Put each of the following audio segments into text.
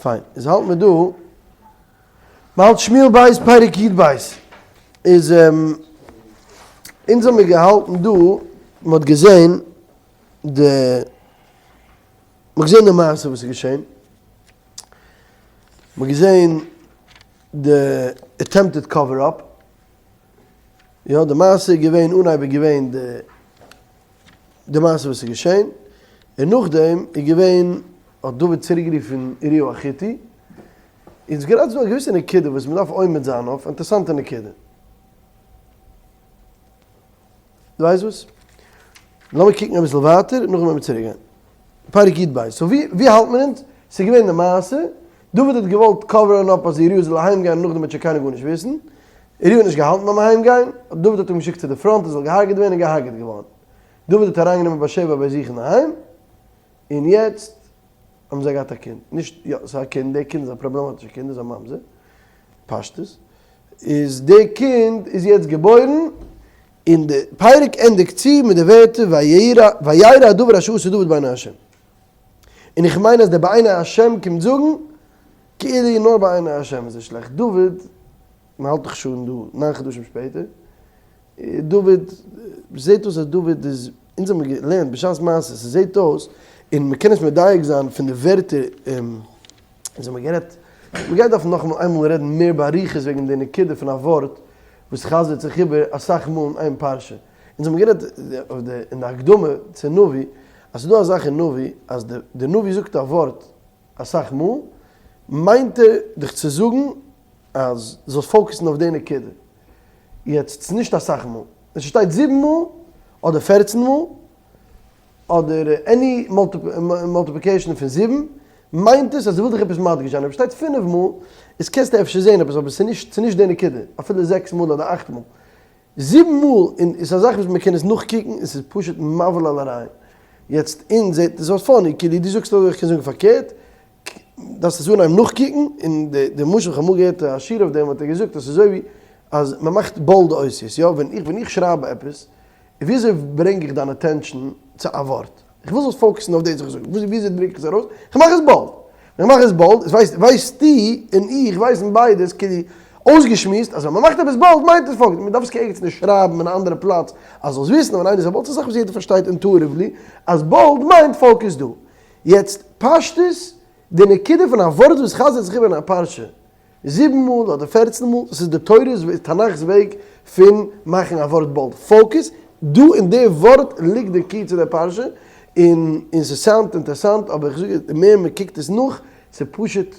פיין, איז האלט מיר דא, מ'האלט שמואל בית פרק י ב, איז אונז האמיר געהאלטן דא, מ'האט געזען די, מ'האט געזען די מעשה וואס איז געשען, מ'האט געזען די attempted cover up, יא די מעשה איז געווען, אנהייב איז געווען די די מעשה וואס איז געשען, און נאכדעם איז געווען האט דוד צוריק גערופן אוריהו החיתי, און ס'איז גראדע דא א געוויסע נקודה וואס מ'דארף עומד זיין אויף, אינטערעסאנטע נקודה. דו ווייסט וואס? לאמיר קוקן אביסל ווייטער און נאכדעם וועלן מיר צוריק גיין. פרק י ב, so ווי ווי האלט מען אונז? ס'איז געווען די מעשה, דוד האט געוואלט cover ן up אז אוריהו זאל אהיים גיין און נאכדעם וועט שוין קיינער גארנישט וויסן, אוריהו האט נישט געהאלטן ביים אהיים גיין, דוד האט אים געשיקט צו די front ער זאל געהארגעט ווערן און געהארגעט געווארן. דוד האט אריינגענומען בת שבע ביי זיך אינדערהיים, און יעצט האבן זיי געהאט א קינד, נישט, יא, ס'איז א קינד, די קינד איז א פראבלעמאטישע קינד, איז א ממזר, פשטות, איז די קינד איז יעצט געבוירן, און די פרק ענדיגט צו מיט די ווערטער וירא הדבר אשר עשה דוד בעיני השם. און איך מיין אז די בעיני השם קומט זאגן כאילו נאר בעיני השם איז עס שלעכט, דוד, מען האלט דאך שוין דא ניין חדשים שפעטער, דוד, זעט אויס אז דוד איז, אונז האבן געלערנט בשעת מעשה, ס'זעט אויס, און מ'קען עס מדייק זיין פון די ווערטער, אונז האבן גערעדט, מ'גייט דארפן נאכאמאל איינמאל רעדן מער באריכות וועגן די נקודה פון א ווארט וואס חזר'ט זיך איבער אסאך מאל אין איין פרשה. אונז האבן גערעדט אויף די אין די הקדמה צו נביא, אז ס'איז דא א זאך אין נביא אז די די נביא זאגט א ווארט אסאך מאל, מיינט ער דיך צו זאגן אז זאלסט focus ן אויף די נקודה. יעצט ס'איז נישט אסאך מאל, ווען ס'שטייט זיבן מאל אדער פערצן מאל, אדער any multiplication פון זיבן, מיינט עס אז ער וויל דיך עפעס מדגיש זיין, אויב שטייט פינף מאל, איז קענסטו אפשר זעהן עפעס, אבער ס'איז נישט ס'איז נישט די נקודה, אפילו זעקס מאל אדער אכט מאל. זיבן מאל, און ס'איז א זאך וואס מ'קען עס נאכקוקן און ס'איז פשוט מבהיל על הרעיון. יעצט אונז זעהט עס אויס funny, כאילו דו זאגסט אזוי איך קען זאגן פארקערט, דארפסט עס אנהייבן נאכקוקן, און די די משל כ'האב אמאל געהערט א שיעור אויף דעם האט ער געזאגט אז ס'איז אזוי ווי אז מ'מאכט bold אותיות, יא, ווען איך ווען איך שרייב עפעס, וויאזוי ברענג איך דיין attention צו א ווארט? איך וויל זאלסט focus ן אויף דאס וואס איך זאג, וויאזוי דרוק איך עס ארויס? איך מאך עס bold. ווען איך מאך עס bold, איז ווייסט ווייסטו און איך ווייסן ביידע, איז כאילו אויסגעשמועסט אז ווען מען מאכט עפעס bold מיינט עס focus. מען דארף עס קיין ערגעץ נישט שרייבן אין א אנדערע פלאץ אז זאלסט וויסן אז ווען איינער איז א bold, ס'איז א זאך וואס יעדער פארשטייט intuitively אז bold מיינט focus דא. יעצט פשטות, די נקודה פון א ווארט וואס חזר'ט זיך איבער אין א פרשה, זיבן מאל אדער פערצן מאל, ס'איז די תורה'ס תנך'ס וועג פון מאכן א ווארט bold, focus, דא אין די ווארט ליגט די key צו די פרשה, און און ס' sound ט אינטערסאנט אבער איך זאג די מער מען קוקט עס נאך, ס'איז פשוט,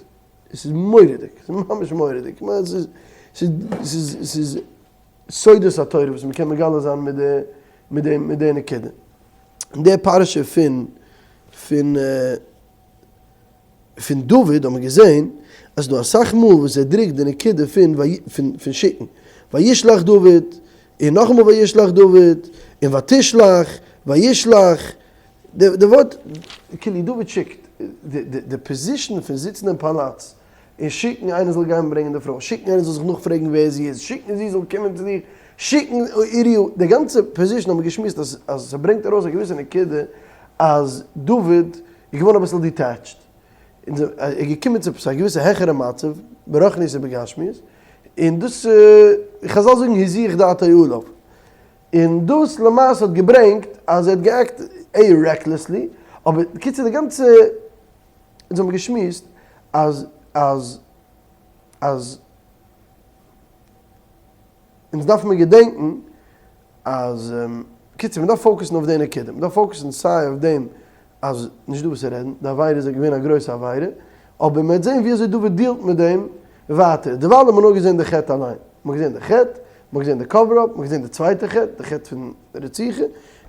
ס'איז מורא'דיג, ס'איז ממש מורא'דיג, כ'מיין ס'איז ס'איז ס'איז סודות התורה וואס מ'קען מגלה זיין מיט די מיט די מיט די נקודה. אין די פרשה פון פון. פון דוד האט מען געזען אז ס'דא אסאך מאל וואס ער דרוקט די נקודה פון פון שיקן, וישלח דוד, און נאכאמאל וישלח דוד, און ותשלח, וישלח, די ווארט כאילו דוד שיקט, די position פון זיצן אין פאלאץ און שיקן איינער זאל גיין ברענגען די פרוי, שיקן איינער זאל זיך נאכפרעגן ווער זי איז, שיקן זי זאל קומען צו דיר, שיקן אוריהו, די גאנצע position האט מען געשמועסט אז אז ס'ברענגט ארויס א געוויסע נקודה אז דוד איז געווארן אביסל detached, און ער איז געקומען צו עפעס א געוויסע העכערע מצב, ברוחניות ובגשמיות, און דאס, חזל זאגן הזיח דעתו עליו, און דאס למעשה האט געברענגט אז ער האט גע act ט recklessly, אבער בקיצור די גאנצע, אונז האבן געשמועסט אז אז אז אונז דארף מיר געדענקן אז קיצור מ'דארף focus ן אויף די נקודה, מ'דארף focus ן סיי אויף דעם אז נישט דא וואס צו רעדן, די עבירה איז געווען א גרויסע עבירה, אבער מ'וועט זען ווי אזוי דוד deal ט מיט דעם ווייטער, דערווייל האט מען נאר געזען די חטא אליין, מ'האט געזען די חטא, מ'האט געזען די cover up, מ'האט געזען די צווייטע חטא, די חטא פון רציחה,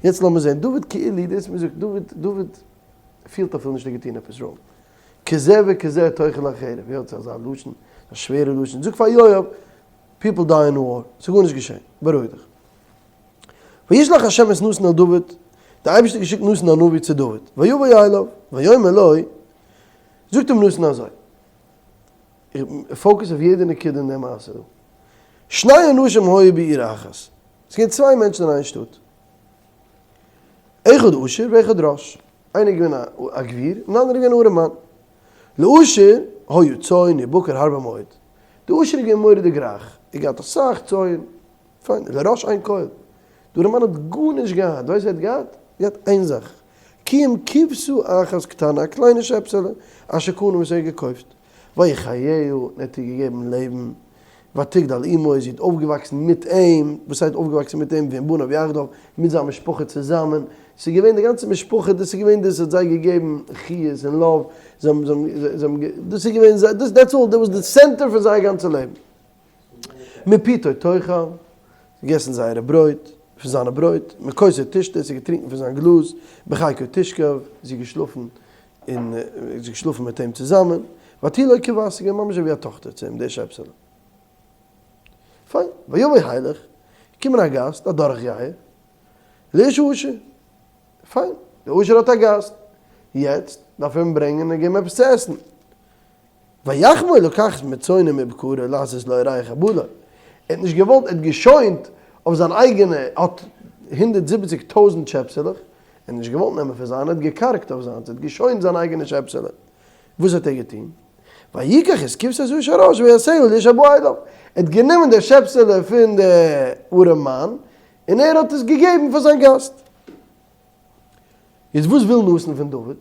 יעצט לאמיר זען, דוד כאילו, דאס מ'זאגט דוד, דוד פילט אפילו נישט ער האט געטון עפעס wrong, כזה וכזה תאכל החרב, יא ס'איז אזא לשון, א שווערע לשון, זאג פאר יואב, people die in war, ס'איז גארנישט געשען, בארואיג דיך. וישלח ה' את נתן אל דוד, דער אייבערשטער האט געשיקט נתן הנביא צו דוד, ויבא אליו, ויאמר לו, זאגט אים נתן אזוי, איך focus אויף יעדע נקודה אין די מעשה דא, שני אנשים היו בעיר אחת, עס איז געווען צוויי מענטשן אין איין שטאט, אחד עשיר ואחד רש, איינער איז געווען א גביר און די אנדערע איז געווען אן ארעמאן, לעשיר. היה צאן ובקר הרבה מאוד. די עושר איז געווען מורא'דיג רייך, ער האט געהאט אסאך צאן, פיין, לרש אין כל. די ארעמאן האט גארנישט געהאט, ווייסט וואס ער האט געהאט? ער האט געהאט איין זאך, כי אם כבשה אחת קטנה, א קליינע שעפסעלע, אשר קנה וואס ער האט געקויפט. ויחיה, און ער האט איר געגעבן לעבן, ותגדל עמו, זי האט אויפגעוואקסן מיט אים, וואס הייסט אויפגעוואקסן מיט אים, ועם בניו יחדיו, מיט זיין משפחה צוזאמען, ס'איז געווען די גאנצע משפחה, דאס איז געווען דאס האט זיי געגעבן חיות און love, זיי האבן, זיי האבן, דאס איז געווען זיי, דאס, that's all, דאס וואס די center פון זייער גאנצע לעבן. מפיתו תאכל, געגעסן זייערע ברויט, פון זיינע ברויט, מכוסו תשתה, זי האט געטרינקען פון זיין גלאז, בחיקו תשכב, זי איז געשלאפן און זי איז געשלאפן מיט אים צוזאמען, ותהי לו כבת, ס'איז געווען ממש אזוי ווי א טאכטער צו אים, די שעפסעלע. פיין, ויבא הילך, געקומען א גאסט, א דורכגייער, לאיש העשיר, פיין, דער עושר האט א גאסט, יעצט דארף ער אים ברענגען און געבן עפעס צו עסן. ויחמול לקחת מצאנו מבקרו לעשות לו אורח הבא לו, ער האט נישט געוואלט, ער האט געשוינט אויף זיין אייגענע, ער האט 170 טויזענט שעפסעלעך, ער האט נישט געוואלט נעמען פון זיינע, ער האט געקארגט אויף זיינס, ער האט געשוינט זיין אייגענע שעפסעלע. וואס האט ער געטון? ויקח את כבשת האיש הרש ויעשהו לאיש הבא אליו, ער האט גענומען די שעפסעלע פון די ארעמאן און ער האט עס געגעבן פאר זיין גאסט. יעצט וואס וויל נתן פון דוד?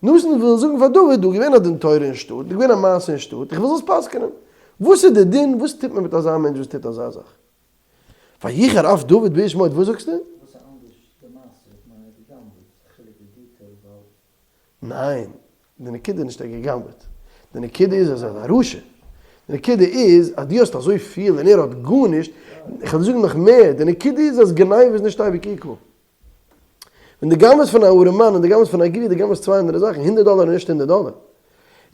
נתן וויל זאגן פאר דוד, דא איז געווען א דין תורה אין שטאט, דא איז געווען א מעשה אין שטאט, איך וויל זאלסט פסק'נען. וואס איז די דין, וואס טוט מען מיט אזא מענטש וואס טוט אזא זאך? ויחר אף דוד באיש מאוד, וואס זאגסטו? וואס איז אנדערש די מעשה? איך מיין ער האט גע'גנב'עט, ס'איז א חילוק די detail ווייל. ניין, די נקודה איז נישט ער האט גע'גנב'עט, די נקודה איז אז ער איז א רשע, די נקודה איז אז דו האסט אזוי פיל און ער האט גארנישט, איך וועל דיר זאגן נאך מער, די נקודה איז אז גניבה איז נישט אייביג equal. ווען דו גנב'סט פון א ארעמאן און דו גנב'סט פון א גביר, דו גנב'סט צוויי אנדערע זאכן, הונדערט דאלער איז נישט הונדערט דאלער.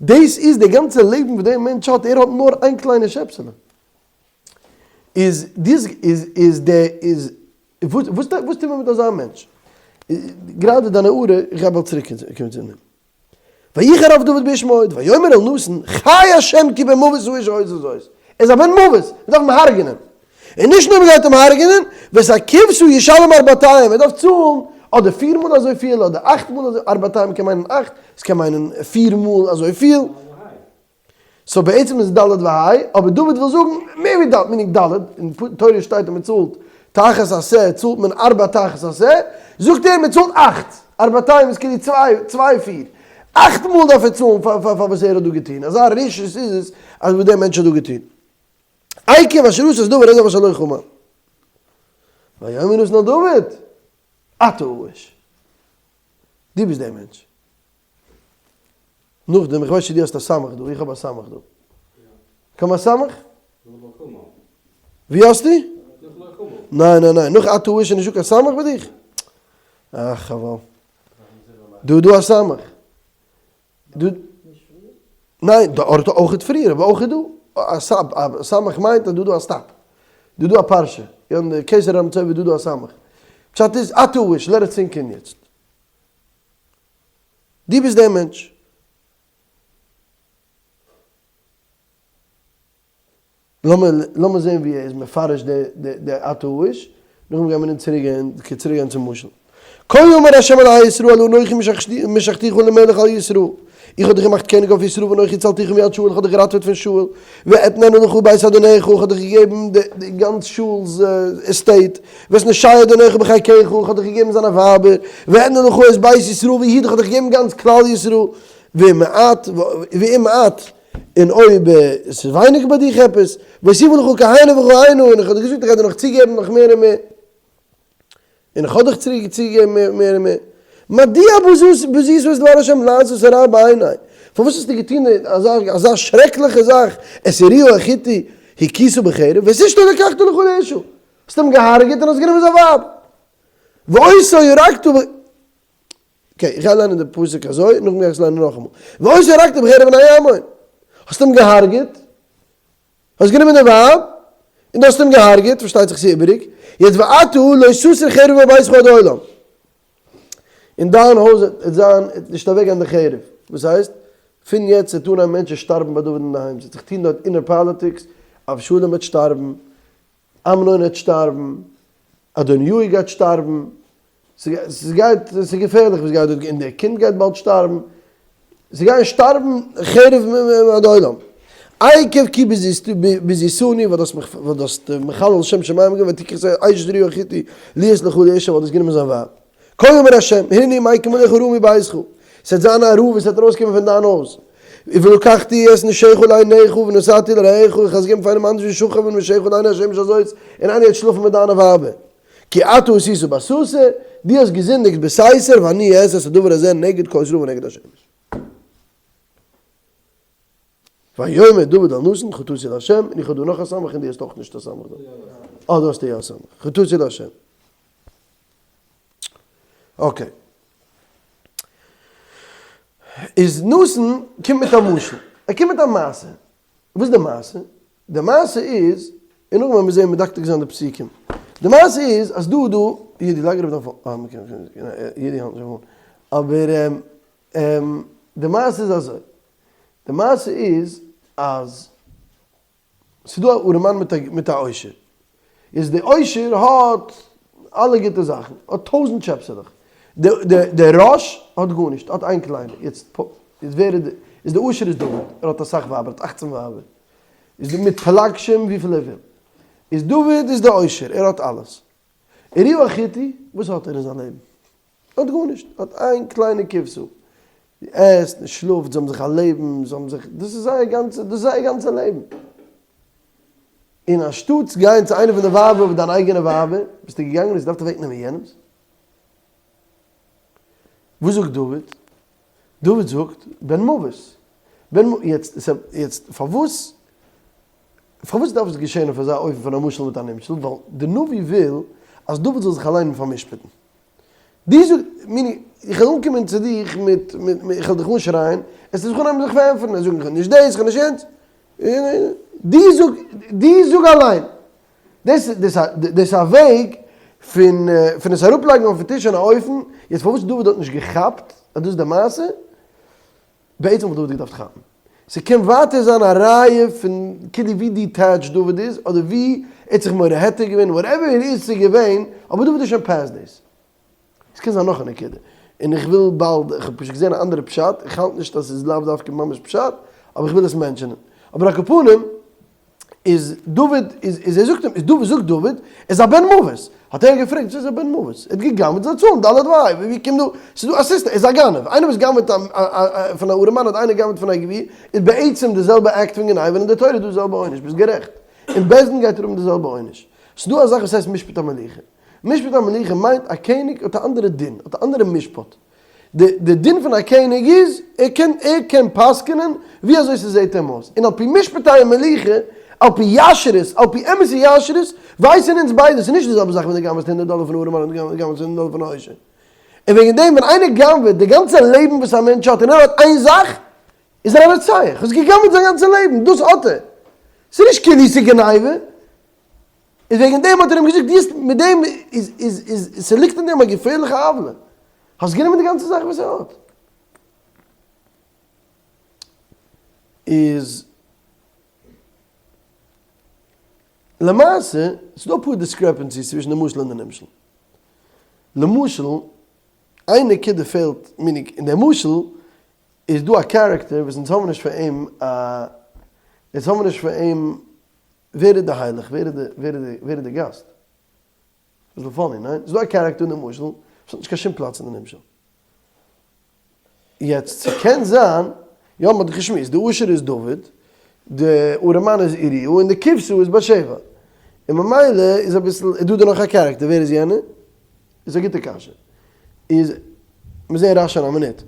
דאס איז די גאנצע לעבן וואס דער מענטש האט, ער האט נאר איין קליינע שעפסעלע. איז דאס איז איז די איז וואס וואס וואס טוט מען מיט אזא מענטש? גראדע דיין הערה, איך גיי באלד צוריק קומען צו דעם. ויחר אף דוד באיש מאוד, ויאמר אל נתן, חי השם כי בן מוות האיש העושה זאת. ער איז א בן מוות, מען דארף אים הרג'נען. און נישט נאר מען גייט אים הרג'נען, ואת הכבשה ישלם ארבעתיים, ער דארף צאלן אדער פיר מאל אזויפיל אדער אכט מאל אזוי, ארבעתיים קען מיינען אכט, עס קען מיינען פיר מאל אזויפיל. so בעצם איז ד' וה', אבער דוד וויל זאגן מער ווי ד', meaning ד', אין תורה שטייט אז מען צאלט תחת עשה צאלט מען ארבע תחת עשה, זאגט ער מען צאלט אכט, ארבעתיים איז כאילו צוויי, צוויי פיר, אכט מאל דארף ער צאלן פאר פאר וואס ער האט דא געטון, אזא רשעות איז עס אז וואס דער מענטש האט דא געטון. עקב אשר עשה את דבר הזה ואשר לא חמל. ויאמר נתן אל דוד, אתה האיש. דו ביסט דער מענטש. נאכדעם, איך ווייס נישט צו דו האסט א סמך דא, איך האב א סמך דא. קען א סמך? ווי האסטו? ניין ניין ניין, נאך אתה האיש איז נישטא קיין סמך ביי דיך? אה חבל. דא איז דא א סמך. דא ניין, דארט אויך פריער, אבער אויך דא. א סמך מיינט אז דא איז דא א stop. דא איז דא א פרשה. אין די כתר המצובה איז דא דא א סמך. פשט איז אתה האיש, let it sink in יעצט. דו ביסט דער מענטש. לאמיר זען ווי ער איז מפרש די אתה האיש, נאכדעם גייען מיר אונז צוריק גיין צום משל. כה אמר ה' אלהי ישראל אנכי משחתיך למלך על ישראל, איך האב דיך געמאכט קעניג אויף ישראל ואנכי הצלתיך מיד שאול, איך האב דיך געראטעוועט פון שאול, ואתננה לך בית אדוניך, איך האב דיך געגעבן די גאנץ שאול'ס estate, ואת נשי אדוניך בחיקך, איך האב דיך געגעבן זיינע ווייבער, ואתנה לך את בית ישראל ויהודה, איך האב דיך געגעבן גאנץ כלל ישראל, ואם מעט, ואם מעט, און אויב עס איז ווייניג ביי דיך עפעס, ואוסיפה לך כהנה וכהנה, און איך האב דיר געזאגט איך גיי דיר נאך צוגעבן נאך מער און מער. און איך האב דיך צוריק צוגעגעבן מער און מער. מדוע בזית את דבר השם לעשות הרע בעיני? פארוואס האסטו געטון אזא שרעקליכע זאך, את אוריה החתי הכית בחרב, ואת אשתו לקחת לך לאשה, האסט אים געהארגעט און האסט גענומען זיין ווייב. ואותו הרגת ב. okay, איך גיי ליינען די פסוק אזוי, נאכדעם גיי איך עס ליינען נאכאמאל. ואותו הרגת בחרב בני עמון. האסט אים געהארגעט, האסט גענומען די ווייב, און דו האסט אים געהארגעט, פארשטייט זיך ס'איז איבעריג, יעצט ועתה לא תסור חרב מביתך עד עולם. אין דיין הויז וועט זיין, וועט נישט אוועקגיין די חרב. וואס הייסט? פון יעצט וועט אנהייבן מענטשן שטארבן ביי דוד אינדערהיים, ס'וועט זיך טון דארט inner politics, אבשלום וועט שטארבן, אמנון וועט שטארבן, אדוניהו גייט שטארבן, ס'גייט, ס'איז געפערליך וואס גייט דארט, און דער קינד גייט באלד שטארבן. זיי גייען שטארבן חרב עד עולם. עקב כי בזיתני ווייל דו האסט מיך ווייל דו האסט מחלל שם שמים געווען ותקח את אשת אוריה החתי להיות לך לאשה ווייל דו האסט גענומען זיין ווייב. כה אמר ה' הנני מקים עליך רעה מביתך ס'וועט זיין א רעה וואס וועט ארויסקומען פון דיין הויז. ולקחתי את נשיך לעיניך ונתתי לרעך איך וועל עס געבן פאר איינעם אנדערש ושכב עם נשיך לעיני השמש הזאת און איינער וועט שלאפן מיט דיינע ווייבער. כי אתה עשית בסתר, דו האסט געזינדיגט בסתר, ואני אעשה את הדבר הזה נגד כל ישראל ונגד השמש. ויאמר דוד אל נתן חטאתי לה', און איך האב דא נאך א סמך און דו האסט אויך נישט א סמך דא. אה, דו האסט יא א סמך. חטאתי לה'. okay. איז נתן קומט מיט א משל. ער קומט מיט א מעשה. וואס איז די מעשה? די מעשה איז, און נאכדעם וועלן מיר זעהן מדקדק זיין די פסוקים. די מעשה איז אז דא דא, אידי לייג אראפ דיין phone, אה מ'קען אידי האלט נישט ביים phone, אבער די מעשה איז אזוי, די מעשה איז אז ס'איז דא א ארעמאן מיט א עושר, איז די עושר האט אלע גוטע זאכן, האט טויזענט שעפסעלעך, די ראש האט גארנישט, האט איין קליינע, יעצט איז ווער איז די, איז די עושר איז דוד, ער האט אסאך ווייבער, ער האט אכצן ווייבער, איז די מיט פלגשים וויפיל ער וויל, איז דוד איז די עושר, ער האט אלעס, אוריה החתי וואס האט ער אין זיין לעבן? ער האט גארנישט, ער האט איין קליינע כבשה, זי עסט און שלאפט, זיי האבן זיך א לעבן, זיי האבן זיך, דאס איז זייער גאנצע, דאס איז זייער גאנצע לעבן. און אנשטאטס גיין צו איינע פון די ווייבער אדער דיין אייגענע ווייבער, ביסטו געגאנגען און האסט געדארפט אוועקנעמען יענעמס. וואס זאגט דוד? דוד זאגט, בן מוות. בן מ, יעצט, יעצט, פארוואס, פארוואס דארף עס געשען אויף אזא אופן פון א משל מיט א נמשל? ווייל די נביא וויל אז דוד זאל זיך אליין פאר'משפט'ן. דו זאגסט, מיני, איך וועל אנקומען צו דיך מיט, מיט, איך וועל דיך אנשרייען, עסטו זיך אנהייבן זיך פארענטפערן, זאגן איך האב נישט דאס, איך האב נישט יענץ. דו זאג, דו זאג אליין. דאס, דאס, דאס איז א וועג פון, פון עס אראפלייגן אויפן טיש אין א אופן, יעצט פארוואס דוד האט נישט געכאפט אז דאס איז די מעשה, בעצם וואלט דוד געדארפט כאפן. ס'קען ווייטער זיין א ראיה פון כאילו ווי detached דוד איז, אדער ווי ער האט זיך מורה היתר געווען, whatever it איז ס'איז געווען, אבער דוד איז שוין past דאס. עס קען זיין נאך א נקודה, און איך וויל באלד, איך האב פשוט געזען א אנדערע פשט, איך האלט נישט אז ס'איז לאו דווקא ממש פשט, אבער איך וויל עס mention ען. אבער על כל פנים, איז דוד, איז איז ער זאגט אים, איז דוד, זאגט דוד, ער איז א בן מוות. האט ער געפרעגט, וואס איז א בן מוות? ער האט גע'גנב'ט זאל צאלן ד' וויי, ווי קומט דא, ס'איז דא א סיסטעם, ער איז א גנב, איינער וואס גנב'ט א א פון א ארעמאן אדער איינער גנב'ט פון א גביר, איז בעצם די זעלבע אקט פון גניבה, און אין די תורה איז דא די זעלבע עונש, ביסט גערעכט, אין בית דין גייט ער האבן די זעלבע עונש. ס'איז דא א זאך וואס הייסט משפט המלוכה. משפט המלוכה מיינט א קעניג האט א אנדערע דין, האט א אנדערע משפט. די די דין פון א קעניג איז, ער קען ער קען פסק'נען ווי אזוי ס'זעהט אים אויס, און על פי משפטי המלוכה, על פי ישרות, על פי אמת'ע ישרות, ווייסען אונז ביידע ס'איז נישט די זעלבע זאך ווען דו גנב'סט הונדערט דאלער פון ארעמאן און דו גנב'סט הונדערט דאלער פון א עושר. און וועגן דעם ווען איינער גנב'עט די גאנצע לעבן וואס א מענטש האט און ער האט איין זאך, איז ער א רוצח, האסט געגנב'עט זיין גאנצע לעבן, דאס האט ער. ס'איז נישט כאילו ס'איז גניבה. איז וועגן דעם האט ער אים געזאגט, דו האסט מיט דעם איז איז איז ס'ליגט אין דעם א געפערליכע עוולה, האסט גענומען די גאנצע זאך וואס ער האט. איז למעשה ס'איז דא אפאר discrepancies צווישן די משל און די נמשל. למשל, איין נקודה פעלט מיניג אין די משל איז דא א character וואס אונז האבן נישט פאר אים א אונז האבן נישט פאר אים ווער איז די היילך? ווער איז די ווער איז די ווער איז די גאסט? אביסל funny, ניין? ס'איז דא א character אין די משל וואס האט נישט קיין שום פלאץ אין די נמשל. יעצט ס'קען זיין, יא מ'האט דאך געשמועסט, די עושר איז דוד, די ארעמאן איז אוריהו, און די כבשה איז בת שבע. און ממילא איז אביסל, איז דא דא נאך א character, ווער איז יענער? איז א גוטע קשיא. איז, מיר זעהן רשי אין א מינוט.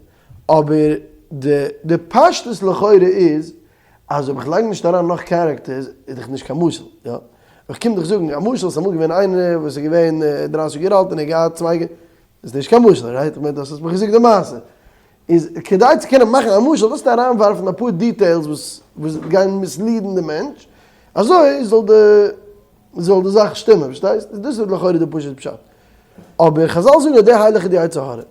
אבער די די פשטות לכאורה איז אז אויב איך לייג נישט אריין נאך characters איז דאך נישט קיין משל, יא? איך קום דיך זאגן א משל, ס'איז אמאל געווען איינער וואס איז געווען דרייסיג יאר אלט און ער האט געהאט צוויי קינדער, איז נישט קיין משל, right? איך מיין דו האסט מיר געזאגט די מעשה. איז כדי צו קענען מאכן א משל דארפסטו אריינווארפן אפאר details וואס וואס גייען mislead ן די מענטש, אזוי זאל די זאל די זאך שטימען, פארשטייסט? דאס איז לכאורה די פשוט פשט. אבער חזל זאגן אז דער היילך איז די יצר הרע.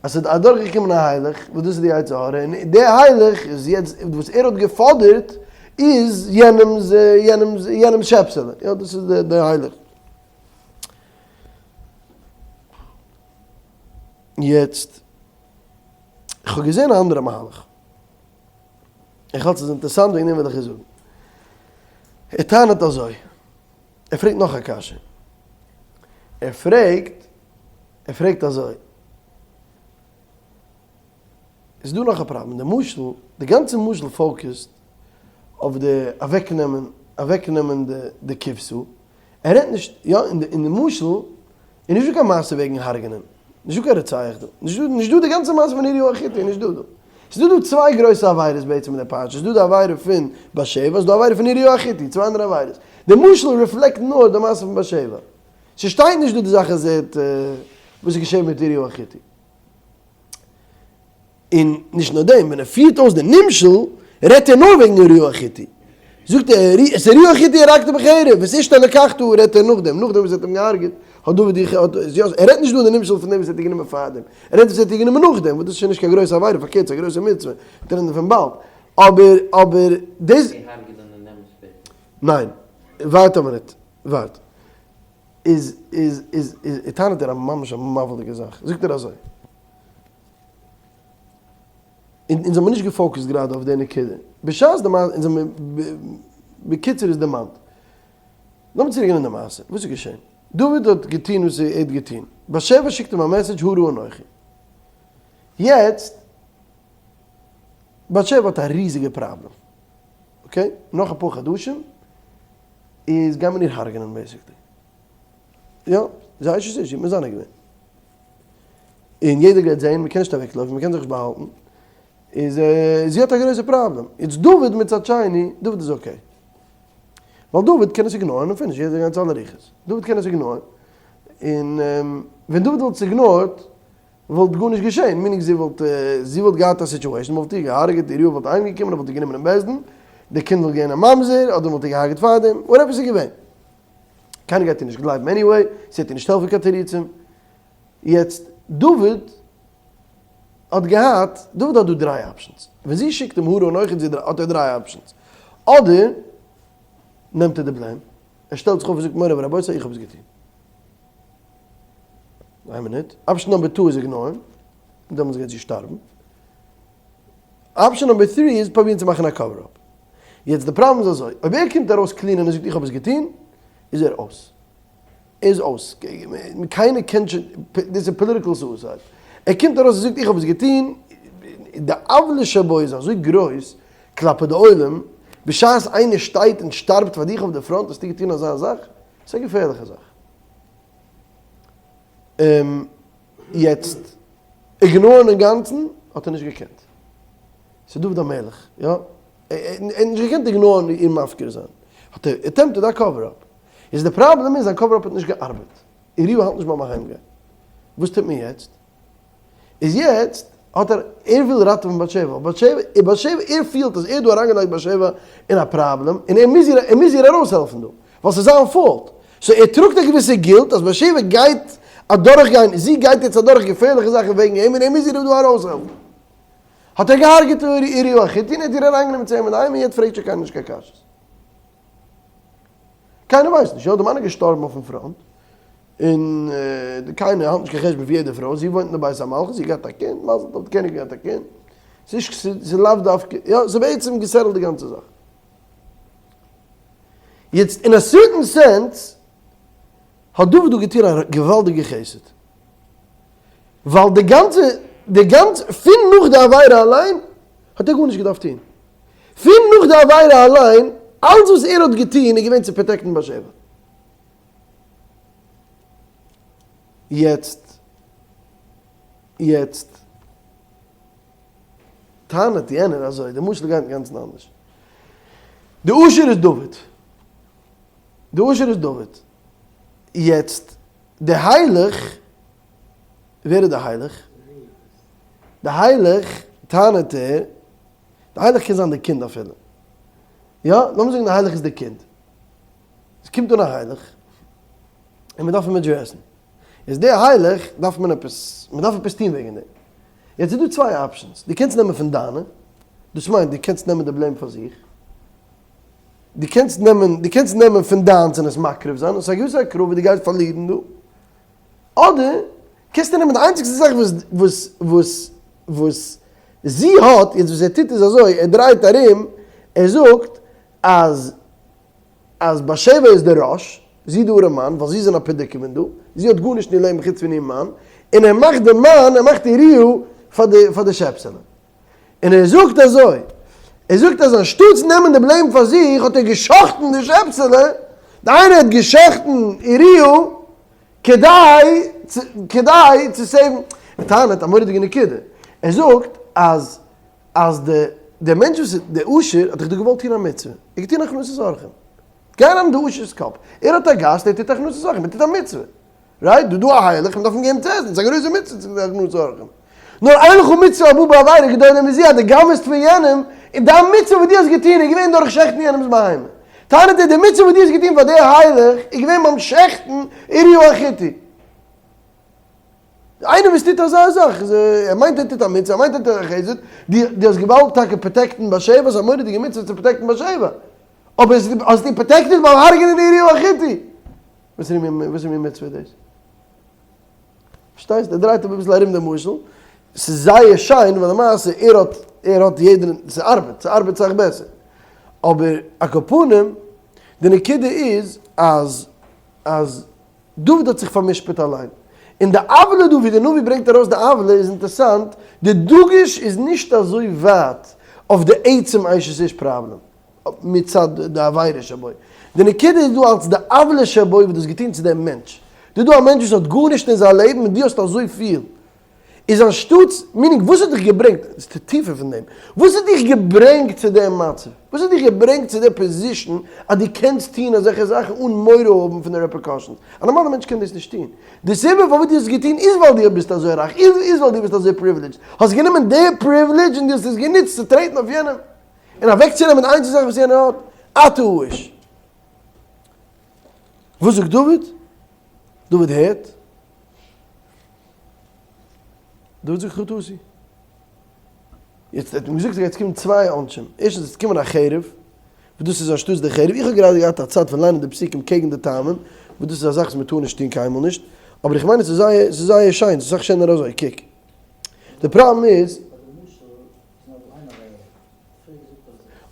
אז ס'איז אדורכגעקומען א היילך, וואס דאס איז די יצר הרע, און דער היילך איז יעצט, וואס ער האט געפאדערט איז יענעמ'ס, יענעמ'ס, יענעמ'ס שעפסעלע. יא, דאס איז דער היילך. יעצט, איך האב געזען א אנדערע מהלך. איך האלט ס'איז אינטערסאנט וועגן דעם וויל איך עס זאגן. ער טענה'ט אזוי, ער פרעגט נאך א קשיא. ער פרעגט, ער פרעגט אזוי, איז דא נאך א פראבלעם, די משל, די גאנצע משל focus ט אויף די אוועקנעמען, אוועקנעמען די די כבשה, ער רעדט נישט, יא, אין די אין די משל איז נישט דא קיין מעשה וועגן הרג'נען, נישט דא קיין רוצח דא, נישט דא נישט דא די גאנצע מעשה פון אוריה החיתי איז נישט דא דא. ס'איז דא דא צוויי גרויסע עבירות בעצם אין די פרשה, ס'איז דא די עבירה פון בת שבע, ס'איז דא עבירה פון אוריה החיתי, צוויי אנדערע עבירות. די משל reflect נאר די מעשה פון בת שבע. ס'שטייט נישט דא די זאך אז ער האט וואס איז געשען מיט אוריה החיתי. און נישט נאר דעם, ווען ער פירט אויס די נמשל, רעדט ער נאר וועגן אוריה החיתי. זאגט ער, את אוריה החיתי הרגת בחרב, ואת אשתו לקחת, רעדט ער נאכדעם, נאכדעם וואס ער האט אים געהארגעט, האט דוד איר, האט, ער רעדט נישט דא אין די נמשל פון דעם וואס ער האט איר גענומען פארדעם, ער רעדט וואס ער האט איר גענומען נאכדעם, וואס דאס איז שוין נישט קיין גרויסע עבירה, פארקערט ס'איז א גרויסע מצוה, מ'טרענט דערפון באלד. אבער, אבער, דאס. ניין, ווארט א מינוט, ווארט. איז, איז, איז, איז, טענה'ט ער א ממש א מבהיל'דיגע זאך, זאגט ער אזוי. און אונז האבן נישט גע focus ט גראדע אויף די נקודה. בשעת די מעשה, אונז האבן בקיצור איז דערמאנט. לאמיר צוריק גיין אין די מעשה. וואס איז געשען? דוד האט געטון וואס ער האט געטון. בת שבע שיקט אים א message הרה אנכי. יעצט, בת שבע האט א ריזיגע פראבלעם. okay? נאך אפאר חדשים איז גייט מען איר הרג'נען basically. יא, זי אשת איש, זי האט מזנה געווען. און יעדער גייט זעהן, מ'קען נישט אוועקלויפן, מ'קען זיך נישט באהאלטן, איז זי האט א גרויסע פראבלעם. איצט דוד מצד שני, דוד איז okay. ווייל דוד קען עס ignore ן און finish, יעדער גייט צו אלע רוחות. דוד קען עס ignore ן, און ווען דוד וואלט עס ignore ט, וואלט גארנישט געשעהן, meaning זי וואלט, זי וואלט געהאט א situation, מ'וואלט איר געהארגעט, אוריה וואלט אהיימגעקומען, ער וואלט איר גענומען אין בית דין, די קינד וואלט געווען א ממזר, אדער מ'וואלט איר געהארגעט פארדעם, whatever ס'איז געווען. קיינער גייט איר נישט גלייבן anyway, ס'וועט איר נישט העלפן קיין תירוצים. יעצט, דוד האט געהאט, דוד האט דא דריי options. ווען זי שיקט אים הרה אנכי זי האט ער דריי options. אדער נעמט ער די blame, ער שטעלט זיך אויף און זאגט מורי ורבותי איך האב עס געטון. איין מינוט. option number two איז ignore ן, דעמאלטס גייט זי שטארבן. option number three איז פרובירן צו מאכן א cover up. יעצט די פראבלעם איז אזוי, אויב ער קומט ארויס clean און ער זאגט איך האב עס געטון, איז ער אויס. ער איז אויס. קיינער קען שוין, דאס איז political suicide. ער קומט ארויס און זאגט איך האב עס געטון, די עוולה שבו איז אזוי גרויס כלפי די עולם, בשעת איינער שטייט און שטארבט פאר דיך אויף די front האסטו געטון אזא זאך? ס'איז א געפערליכע זאך. יעצט, ignore ן אינגאנצן האט ער נישט געקענט. ס'איז דוד המלך, יא? ער האט נישט געקענט ignore ן און מפקיר זיין. האט ער attempted א cover up. איז די פראבלעם איז זיין cover up האט נישט געארבעט. אוריהו האלט נישט ביים אהיימגיין. וואס טוט מען יעצט? איז יעצט האט ער, ער וויל ראטעווען בת שבע, בת שבע, בת שבע, ער פילט אז ער האט דא אריינגעלייגט בת שבע אין א פראבלעם, און ער מוז איר, ער מוז איר ארויסהעלפן דא, ווייל ס'איז זיין fault. so ער טראגט א געוויסע guilt אז בת שבע גייט אדורכגיין, זי גייט יעצט אדורך געפערליכע זאכן וועגן אים, און ער מוז איר דא ארויסהעלפן. האט ער געהארגעט אוריהו החיתי און ער האט איר אריינגענומען צו אים אינדערהיים און יעצט פרעגט שוין קיינער נישט קיין קשיות. קיינער ווייסט נישט, יא די מאן איז געשטארבן אויפן front, און קיינער האלט נישט קיין חשבון פון יעדע פרוי, זי וואוינט אין די בית המלכות, זי האט געהאט א קינד, מזל טוב די קעניג האט געהאט א קינד, ס'איז נישט, ס'איז לאו דווקא, יא ס'איז בעצם גע settle ט די גאנצע זאך. יעצט אין א certain sense האט דוד דא געטון א געוואלדיגע חסד, ווייל די גאנצע, די גאנצע, פון נאך די עבירה אליין האט ער גארנישט געדארפט טון, פון נאך די עבירה אליין, אלץ וואס ער האט געטון איז געווען צו protect ן בת שבע. יעצט, יעצט טענה'ט יענער אזוי, די משל גייט אינגאנצן אנדערש. די עושר איז דוד. די עושר איז דוד. יעצט, די הילך, ווער איז די הילך? די הילך, טענה'ט ער, די הילך קען זיין די קינד אפילו. יא, לאמיר זאגן די הילך איז די קינד. עס קומט אן א הילך, און מען דארף אים address ן. איז די הילך דארף מען עפעס, מען דארף עפעס טון וועגן דעם. יעצט איז דא צוויי options, דו קענסט נעמען פון דיינע, דאס מיינט דו קענסט נעמען די blame פאר זיך, דו קענסט נעמען, דו קענסט נעמען פון דיינס און עס מקריב זיין, עס איז א געוויסע הקרבה דו גייסט פארלירן דא, אדער קענסטו נעמען די איינציגסטע זאך וואס וואס וואס וואס. זי האט, יעצט וואס ער טוט איז אזוי, ער דרייט ארום, ער זאגט אז אז בת שבע איז די ראש, זי די ארעם מאן, ווייל זי איז אין א predicament דא, זי האט גארנישט אין איר לעבן חוץ פון איר מאן, און ער מאכט די מאן, ער מאכט אוריהו פאר די פאר די שעפסעלע. און ער זאגט אזוי, ער זאגט אז אנשטאטס נעמען די blame פאר זיך האט ער גע'שחט'ן די שעפסעלע, דהיינו ער האט גע'שחט'ן אוריהו כדי כדי צו save ן, ער טענה'ט א מורא'דיגע נקודה, ער זאגט אז אז די דער מענטש וואס איז דער עושר האט דאך דא געוואלט טון א מצוה, ער האט געטון הכנסת אורחים, גיי אריין אין די עושר'ס קאפ, ער האט א גאסט ער טוט הכנסת אורחים, ער טוט א מצוה, right? דא דא א הייליך, מען דארף אים געבן צו עסן, ס'איז א גרויסע מצוה צו טון הכנסת אורחים. נאר אין לך מצוה הבאה בעבירה גדולה מזו אז דו גנב'סט פון יענעם, און דיין מצוה וואס דו האסט געטון איז געווען דורך שעכטן יענעמ'ס בהמה. טענה'ט ער, די מצוה וואס דו האסט געטון פאר דער הייליך איז געווען ביים שעכטן אוריהו החתי. איינער וואס טוט אזא זאך, ער מיינט ער טוט א מצוה, ער מיינט ער טוט א חסד, דו האסט געוואלט טאקע protect ן בת שבע, ס'איז א מורא'דיגע מצוה צו protect ן בת שבע, אבער האסט איר protected ביים הרג'נען אוריהו החתי. וואס איז מין מצוה איז דאס? פארשטייסט? ער דרייט אביסל ארום די משל, ס'איז זייער שיין ווייל למעשה ער האט ער האט יעדער ס'ארבעט, ס'ארבעט סאך בעסער. אבער על כל פנים, די נקודה איז אז אז דוד האט זיך פאר'משפט אליין. און די עוולה דא ווי די נביא ברענגט ארויס די עוולה איז אינטערסאנט, די דגוש איז נישט אזוי ווייט אויף די עצם אשת איש פראבלעם. מצד די עבירה שבו. די נקודה איז דא אלס די עוולה שבו וואס דו האסט געטון צו דעם מענטש. דא איז דא א מענטש וואס האט גארנישט אין זיין לעבן און דו האסט אזויפיל. איז אנשטאטס, meaning וואס האט דיך געברענגט, עס איז טיפער פון דעם, וואס האט דיך געברענגט צו דעם מצב? וואס האט דיך געברענגט צו די position אז דו קענסט טון אזעלכע זאכן אן מורא האבן פון די repercussions? א נארמאלער מענטש קען דאס נישט טון. די סיבה פארוואס דו האסט עס געטון איז ווייל דו ביסט אזוי רייך, איז ווייל דו ביסט אזוי privileged. האסט גענומען די privilege און דו האסט עס גענוצט צו טרעטן אויף יענעם. און אוועקצונעמען די איינציגע זאך וואס יענער האט, אתה האיש. וואס זאגט דוד? דוד הערט. דוד זאגט חטאתי. יעצט האט מען געזאגט ס'גייט קומען צוויי עונשים. ערשטנס עס וועט קומען א חרב, וואס דאס איז אנשטאטס די חרב. איך האב גראדע געהאט א צד פון ליינען די פסוקים קעגן די טעמים, וואס דאס איז א זאך וואס מען טאר נישט טון קיינמאל נישט. אבער איך מיין עס איז זייער, עס איז זייער שיין, עס איז אסאך שענער אזוי. קוק. די פראבלעם איז.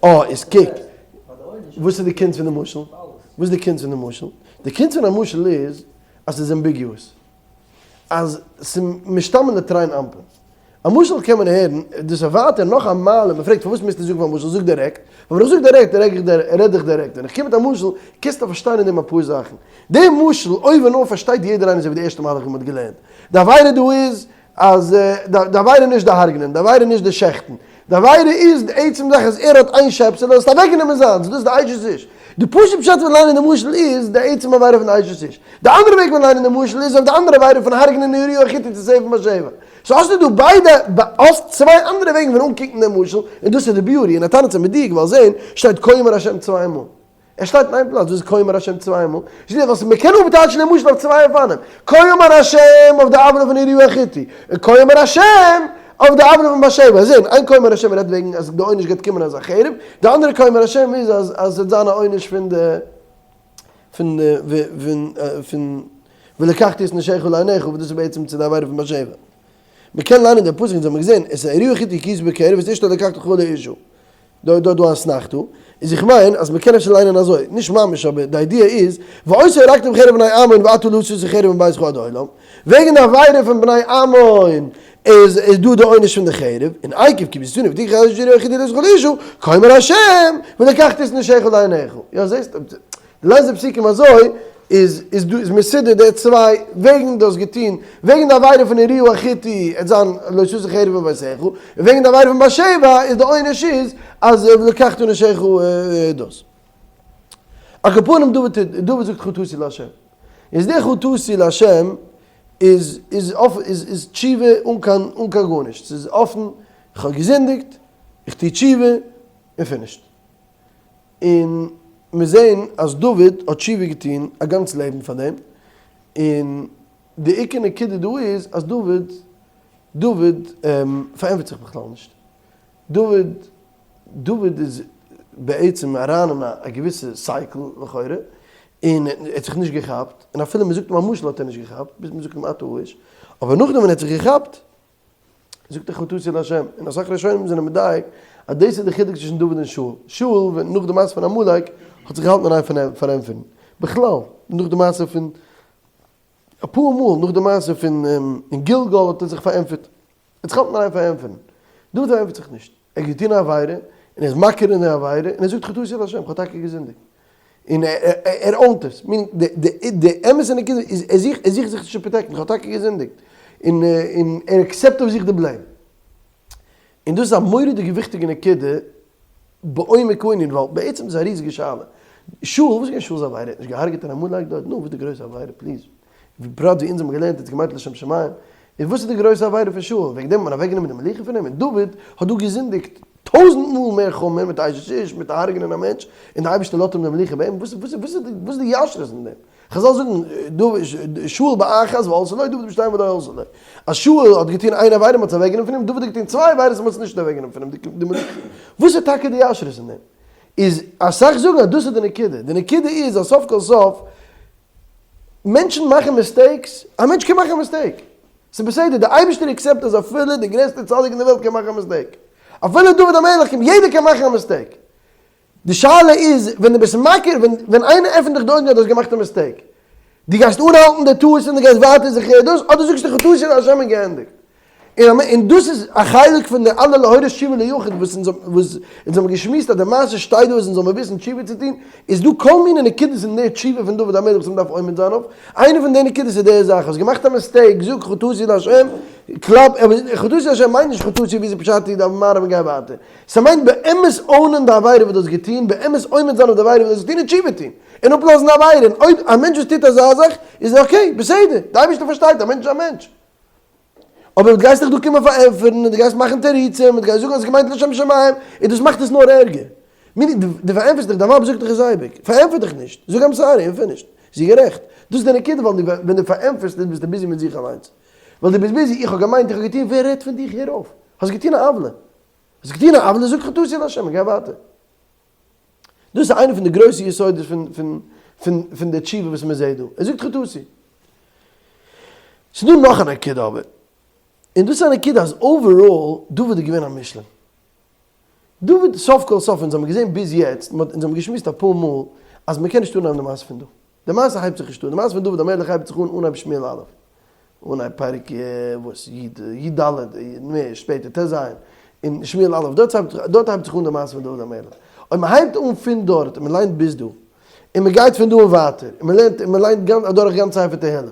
אה, איז קוק, וואס איז די קונץ פון די משל? וואס איז די קונץ פון די משל? די קונץ פון א משל איז אז ס'איז ambiguous. אז ס'איז משתמע לתרין אנפין. א משל קען מען הערן, דאס איז ווייטער נאך א מעלה, מ'פרעגט פארוואס מוזטו זאגן פאר א משל, זאג דירעקט. ווייל ווען איך זאג דירעקט, רעד איך דירעקט. ווען איך קום מיט א משל, קענסטו פארשטיין אין דעם אפאר זאכן. די משל, אויבן אן פארשטייט יעדער איינער אזוי ווי די ערשטע מהלך ווי מ'האט געלערנט. די עבירה דא איז אז די עבירה איז נישט די הרג'נען, די עבירה איז נישט די שעכטן, די עבירה איז די עצם זאך אז ער האט איין שעפסעלע, האסט אוועקגענומען זיינס, דאס איז די אשת איש. די פשוט פשט פון ליינען די משל איז די עצם עבירה פון די אשת איש. די אנדערע וועג פון ליינען די משל איז אויף די אנדערע עבירה פון הרג'נען אוריה החתי צו save ן בת שבע. so האסטו דא ביידע, האסט צוויי אנדערע וועגן פון אנקוקן דעם משל, און דאס איז די beauty, און א תנא צו מדויק ווייל זען שטייט כה אמר השם צוויי מאל. ער שטייט אין איין פלאץ, וואס איז כה אמר השם צוויי מאל? זאגט ער וואס מען קען אפטייטשן דעם משל אויף צוויי אופנים, כה אמר השם אויף די עוולה פון אוריה החתי, און כה אמר השם אויף די עוולה פון בת שבע. זען, איין כה אמר השם רעדט וועגן אז די עונש גייט קומען אז א חרב, די אנדערע כה אמר השם איז אז אז עס וועט זיין א עונש פון די פון די פון פון ולקחתי את נשיך לעיניך, וואס דאס איז בעצם צו די עבירה פון בת שבע. מען קען ליינען די פסוק, אונז האבן געזען, את אוריה החתי הכית בחרב, ואת אשתו לקחת לך לאשה. דא דא דא אסנחתא, איז איך מיין אז מ'קען אפשר ליינען אזוי, נישט ממש אבער די idea איז, ואותו הרגת בחרב בני עמון ואתה לא תשא חרב מביתך עד עולם, וועגן די עבירה פון בני עמון איז איז דא די עונש פון די חרב, און עקב כי ביזתני ותקח אשת אוריה החתי להיות לך לאשה, כה אמר השם, ולקחת את נשיך לעיניך. יא זעסט, די ליינסט די פסוקים אזוי, איז איז דא איז מסודר די צוויי וועגן דו האסט געטון, וועגן די עבירה פון אוריה החתי עט זיין לא תשא חרב מביתך, און וועגן די עבירה פון בת שבע איז די עונש איז אז ולקחת נשיך דאס. על כל פנים דוד טוט, דוד זאגט חטאתי לה'. איז די חטאתי לה' איז איז איז איז תשובה אן קיין אן קיין גארנישט, ס'איז אפן, איך האב געזינדיגט, איך טו תשובה, און finished. און מיר זעהן אז דוד האט תשובה געטון א גאנץ לעבן פאר דעם, און די עיקר נקודה דא איז אז דוד דוד פארענטפערט זיך בכלל נישט, דוד דוד איז בעצם אריין אין א געוויסע cycle לכאורה, און ער האט זיך נישט געכאפט, און אפילו מען זאגט אים א משל האט ער נישט געכאפט, ביז מען זאגט אים אתה האיש, אבער נאכדעם ווען ער האט זיך געכאפט. זאגט ער חטאתי לה', און אסאך ראשונים זענען מדייק אז דאס איז די חילוק צווישן דוד און שאול, שאול ווען נאך די מעשה פון עמלק האט זיך געהאלטן אין איין פארענטפערן, בכלל נאך די מעשה פון אפאר מאל נאך די מעשה פון אין גלגל האט ער זיך פארענטפערט, ער האט זיך געהאלטן אין איין פארענטפערן, דוד פארענטפערט זיך נישט, ער האט געטון א עבירה און ער איז מכיר אין די עבירה און ער זאגט חטאתי לה', איך האב טאקע געזינדיגט, און ער own ט עס, meaning די אמת'ע נקודה איז ער זוכט ער זוכט זיך נישט צו protect ן, איך האב טאקע געזינדיגט, און און ער accept אויף זיך די blame. און דאס איז א מורא'דיגע וויכטיגע נקודה בעומק הענין, ווייל בעצם איז עס א ריזיגע שאלה. שאול, וואס איז געווען שאול'ס עבירה? ער האט נישט געהארגעט אן עמלק דארט? נו, וואס איז די גרויסע עבירה? please. בפרט ווי אונז האבן געלערנט ער האט עס געמיינט לשם שמים. איז וואס איז די גרויסע עבירה פון שאול? וועגן דעם האט מען אוועקגענומען די מלוכה פון אים? און דוד האט דא געזינדיגט טויזענט מאל מער חמור מיט אשת איש, מיט הרג'נען א מענטש, און די אייבערשטער לאזט אים די מלוכה ביי אים, וואס וואס איז די ישרות אין דעם? חזל זאגן, שאול באחת ועלתה לו, דוד בשתיים ולא עלתה לו. אז שאול האט געטון איין עבירה מען האט עס אוועקגענומען פון אים, דוד האט געטון צוויי עבירות און מען האט עס נישט אוועקגענומען פון אים די מלוכה. וואס איז טאקע די ישרות אין דעם? איז אסאך זאגן אז דאס איז די נקודה. די נקודה איז אז סוף כל סוף מענטשן מאכן mistakes, א מענטש קען מאכן א mistake, ס'איז בסדר, די אייבערשטער accept אז אפילו די גרעסטע צדיק אין די וועלט קען מאכן א mistake, אפילו דוד המלך קען, יעדער קען מאכן א mistake, די שאלה איז ווען דו ביסט מכיר, ווען איינער עפנט דיך די אויגן אז דו האסט געמאכט א mistake, דו גייסט אנהאלטן די טעות און דו גייסט ווייטער זיך דאס, אדער זאגסטו חטאתי לה' און געענדיגט. און דאס איז א חלק פון די אלע להורות תשובה ליחיד וואס אונז וואס אונז האבן געשמועסט אז די מעשה שטייט דא אז אונז זאל מיר וויסן תשובה צו טון, איז דא כל מיני נקודות אין די תשובה פון דוד המלך וואס מען דארף עומד זיין אויף, איינע פון די נקודות איז די זאך, האסט געמאכט א mistake, זאג חטאתי לה', קלאפ, חטאתי לה' מיינט נישט חטאתי ווי איז פשט דף מעריב און גיי ווייטער, ס'מיינט באמת own ען די עבירה וואס דו האסט געטון, באמת עומד זיין אויף די עבירה וואס דו האסט געטון און תשובה טון, און אפלאזן די עבירה, און אויב א מענטש וואס טוט אזא זאך איז okay, בסדר, די אייבערשטער פארשטייט, א מענטש איז א מענטש. אבער דו גייסט דיך דא קומען פארענטפערן און דו גייסט מאכן תירוצים און דו גייסט זאגן אז עס איז געמיינט לשם שמים, און דאס מאכט עס נאר ערגער. meaning, דו פארענטפערסט דיך, דיין ווייב זאגט דיך עס אייביג, פארענטפער דיך נישט, זאג I'm sorry און finish. זי איז גערעכט. דאס איז די נקודה, ווייל דו ווען דו פארענטפערסט נישט ביסטו busy מיט זיך אליינס. ווייל דו ביסט busy, איך האב געמיינט, איך האב געטון, ווער רעדט פון דיך, הער אויף. האסט געטון א עוולה. האסט געטון א עוולה, זאג חטאתי לה' און גיי ווייטער. דאס איז איינע פון די גרויסע יסודות פון פון פון פון די תשובה וואס מען זעט דא. ער זאגט חטאתי. ס'איז דא נאך א נקודה אבער, און דאס איז א נקודה אז overall דוד איז געווען א מושלם. דוד סוף כל סוף, אונז האבן געזען ביז יעצט, אונז האבן געשמועסט אפאר מאל, אז מען קען נישט אנהייבן די מעשה פון דא. די מעשה הייבט זיך נישט אן, די מעשה פון דוד המלך הייבט זיך אן אנהייב שמואל א', אנהייב פרק וואס, י י ד, מער שפעטער ט ז, אין שמואל א', דארט הייבט דארט הייבט זיך אן די מעשה פון דוד המלך. אויב מען הייבט אן פון דארט און מען ליינט ביז דא, און מען גייט פון דא און ווייטער, און מען לערנט און מען ליינט אדורך גאנץ ספר תהלים,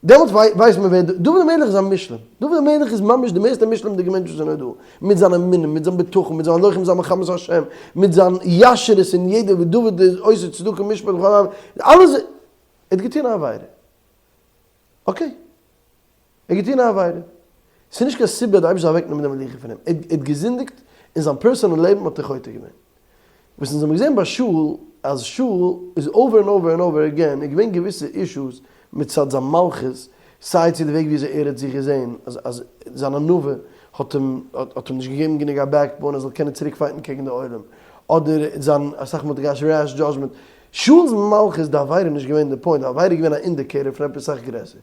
דעמאלטס ווייסט מען ווער דוד המלך איז א מושלם, דוד המלך איז ממש די מערסטע מושלמ'דיגע מענטש וואס איז נאר דא, מיט זיין אמונה, מיט זיין בטחון, מיט זיין הלוך עם זיין מלחמת השם, מיט זיין ישרות אין יעדע ווי דוד איז עושה צדקה ומשפט וכל העם, אלעס, ער האט געטון א עבירה, okay, ער האט געטון א עבירה, ס'איז נישט קיין סיבה אז די אייבערשטער זאל אוועקנעמען די מלוכה פון אים, ער האט געזינדיגט, אין זיין personal לעבן האט ער חוטא געווען. וואס אונז האבן געזען ביי שאול, אז שאול איז over און over און over again איז געווען געוויסע issues מצד זיין מלכות, סיי צו די וועג וויאזוי ער האט זיך געזען, אז אז זיין ענווה האט אים האט אים נישט געגעבן גענוג א backbone ער זאל קענען צוריק fight ן קעגן די עולם, אדער זיין אסאך מאל האט ער געהאט rash judgment. שאול'ס מלכות די עבירה איז נישט געווען די point, די עבירה איז געווען א indicator פון עפעס סאך גרעסער.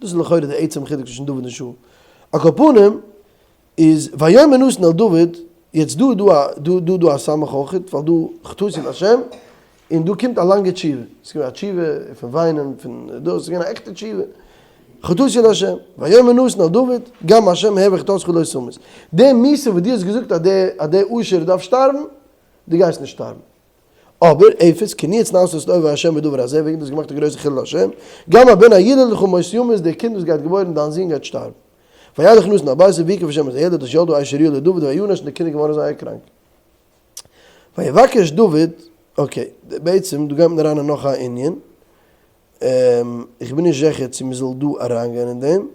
דאס איז לכאורה די עצם חילוק צווישן דוד און שאול. על כל פנים, איז ויאמר נתן אל דוד, יעצט דא איז דא א דא דא דא א סמך אויכעט, ווייל דא חטאתי לה', און דא קומט א לאנגע תשובה, ס'איז געווען א תשובה פון וויינען פון דאס, ס'איז געווען א עכטע תשובה, חטאתי לה', ויאמר נתן אל דוד, גם ה' העביר חטאתך לא תמות, די מיתה וואס דו האסט געזאגט אז די אז די אשר דארף שטארבן, דו גייסט נישט שטארבן. אבער, אפס, כי נאץ נעשה את אויבי ה' בדבר הזה, וועגן דו האסט געמאכט א גרויסע חילול השם, גם הבן הילד לך מות יומת, דער קינד וואס גייט געבוירן, דיין זון גייט שטארבן. וילך נתן אל ביתו ויקרב השם את הילד אשר ילדה אשת אוריה לדוד וינש און די קינד איז געווארן זייער קראנק. ויבקש דוד, okay, בעצם דא גייט מען אריין אין נאך א ענין, איך בין נישט זיכער צו מען זאל דא אריינגיין אין דעם.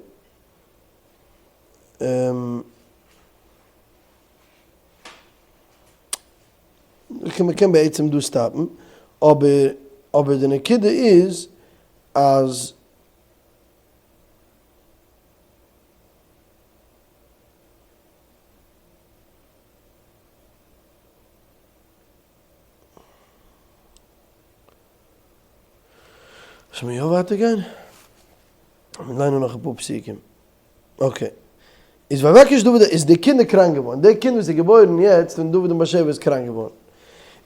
מען קען בעצם דא stop ן, אבער אבער די נקודה איז אז. זאל מען יא ווייטער גיין? מיר ליינען נאך אפאר פסוקים. okay. איז ויבקש דוד, איז די קינד קראנק געווארן, די קינד וואס איז געבוירן יעצט פון דוד און בת שבע איז קראנק געווארן.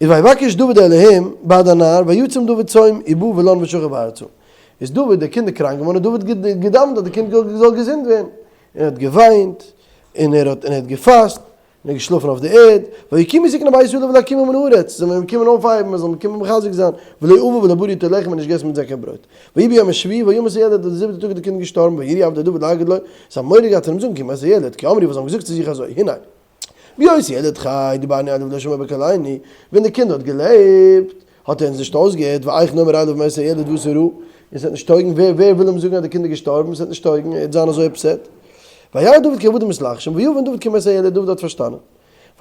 איז ויבקש דוד אלהים בעד הנער ויצום דוד צום ובא ולן ושכב ארצה. איז דוד, די קינד איז קראנק געווארן, האט דוד געדאווענט אז די קינד זאל געזונט ווערן. און ער האט געוויינט, און ער האט און ער האט געפאסט, און ער איז געשלאפן אויף די ערד, ויקומו זקני בית עליו להקימו מן הארץ, זיי זאלן אים קומען אויפהייבן, מען זאל אים קומען מחזק זיין, ולא אכל ולא ברא אתו לחם און נישט געגעסן מיט זיי קיין ברויט. ויהי ביום השביעי וימת הילד, און די זיבעטע טאג איז די קינד געשטארבן, ויראו עבדי דוד להגיד לו, זיי האבן מורא געהאט פון אים זאגן כי מת הילד, כי אמרו וואס זיי האבן געזאגט צו זיך אזוי, הנה, בהיות הילד חי, דיברנו אליו ולא שמע בקולנו, ווען די קינד האט געלעבט, האט ער אונז נישט אויסגעהערט, ואיך נאמר אליו מת הילד ועשה רע, און ס'וועט נישט טויגן, ווער ווער וויל אים זאגן אז די קינד איז געשטארבן, ס'וועט נישט טויגן, ער וועט זיין אזוי upset. וירא דוד כי עבדים מתלחשים, ויבן דוד כי מת הילד, דוד האט פארשטאנען.